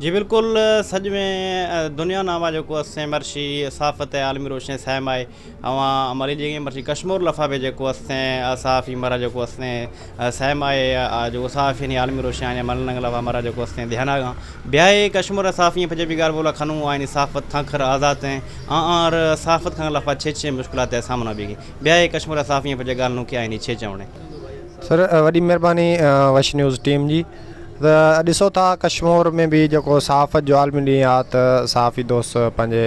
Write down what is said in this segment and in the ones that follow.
جي بلڪل، سڄ ۾ دنيا ناما جيڪو اسين مرشي صحافت عالمي روشني سهم آهي اوان مري جي مرشي ڪشمور لفا به جيڪو اسين صحافي مرا جيڪو اسين سهم آهي جيڪو صحافي عالمي روشني آهي مل ننگ لفا مرا جيڪو اسين ڌيان آگا بياي ڪشمور صحافي پجي به ڳالهه بولا خنو آئين صحافت کان آزاد ہیں آر صحافت کان لفا 6 6 مشڪلات سامنا به بياي ڪشمور صحافي پجي ڳالهه نو کي آئين 6 چوڻي۔ سر، وڏي مهرباني وش نيوز ٽيم جي۔ ته ڏسو ٿا ڪشمور ۾ به جيڪو صحافت جو عالمي ڏينهن آهي ته صحافي دوست پنهنجي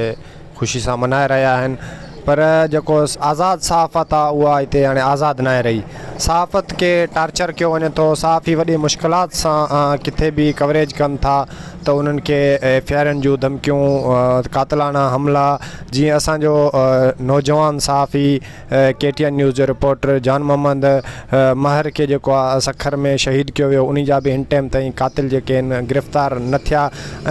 خوشي سان ملهائي رهيا آهن، پر جيڪو آزاد صحافت آهي اها هتي هاڻي آزاد ناهي رهي۔ صحافت کي ٽارچر ڪيو وڃي ٿو۔ صحافي وڏي مشڪلات سان ڪٿي به ڪوريج ڪن ٿا ته انهن کي ايف I آرن جون ڌمڪيون، قاتلانا حملا، جيئن اسانجو نوجوان صحافي ڪي ٽي اين نيوز جو رپورٽر جان محمد مهر کي جيڪو آهي سکر ۾ شهيد ڪيو ويو، انهي جا به هن ٽائيم تائين قاتل جيڪي آهن گرفتار نه ٿيا،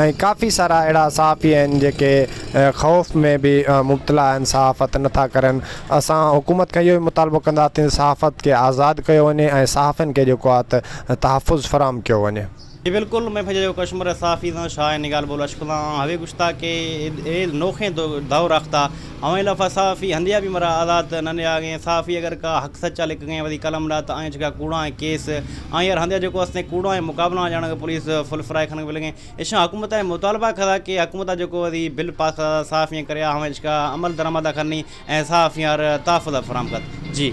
۽ ڪافي سارا اهڙا صحافي آهن جيڪي خوف ۾ به مبتلا آهن، صحافت نٿا ڪرن۔ اسان حڪومت کان اهو ئي مطالبو ڪنداسين صحافت کي آزاد ڪيو وڃي ۽ صحافين کي جيڪو آهي ته تحفظ فراهم ڪيو وڃي۔ جي بلڪل، میں پھجے کشمر صحافی سان شاہ نگال بول اشکلاں ہوے گشتا کے اے نوخیں دور رکھتا اویں لفا صحافی ہندیا بھی مرا آزاد نہ آ گئے۔ صحافی اگر کا حق سچا لکھ گئے ودی قلم لا ته آئیں چکا کوڑا کیس آئیں یار ہندیا جيڪو اسیں کوڑا مقابلہ جانا پولیس فل فرائی کھن مل گئے۔ اشاں حکومت مطالبہ کھدا کہ حکومت جيڪو ودی بل پاس صحافی کریا ہمیں چکا عمل درآمد کرنی ۽ صحافی تحفظ فراهم کر۔ جی۔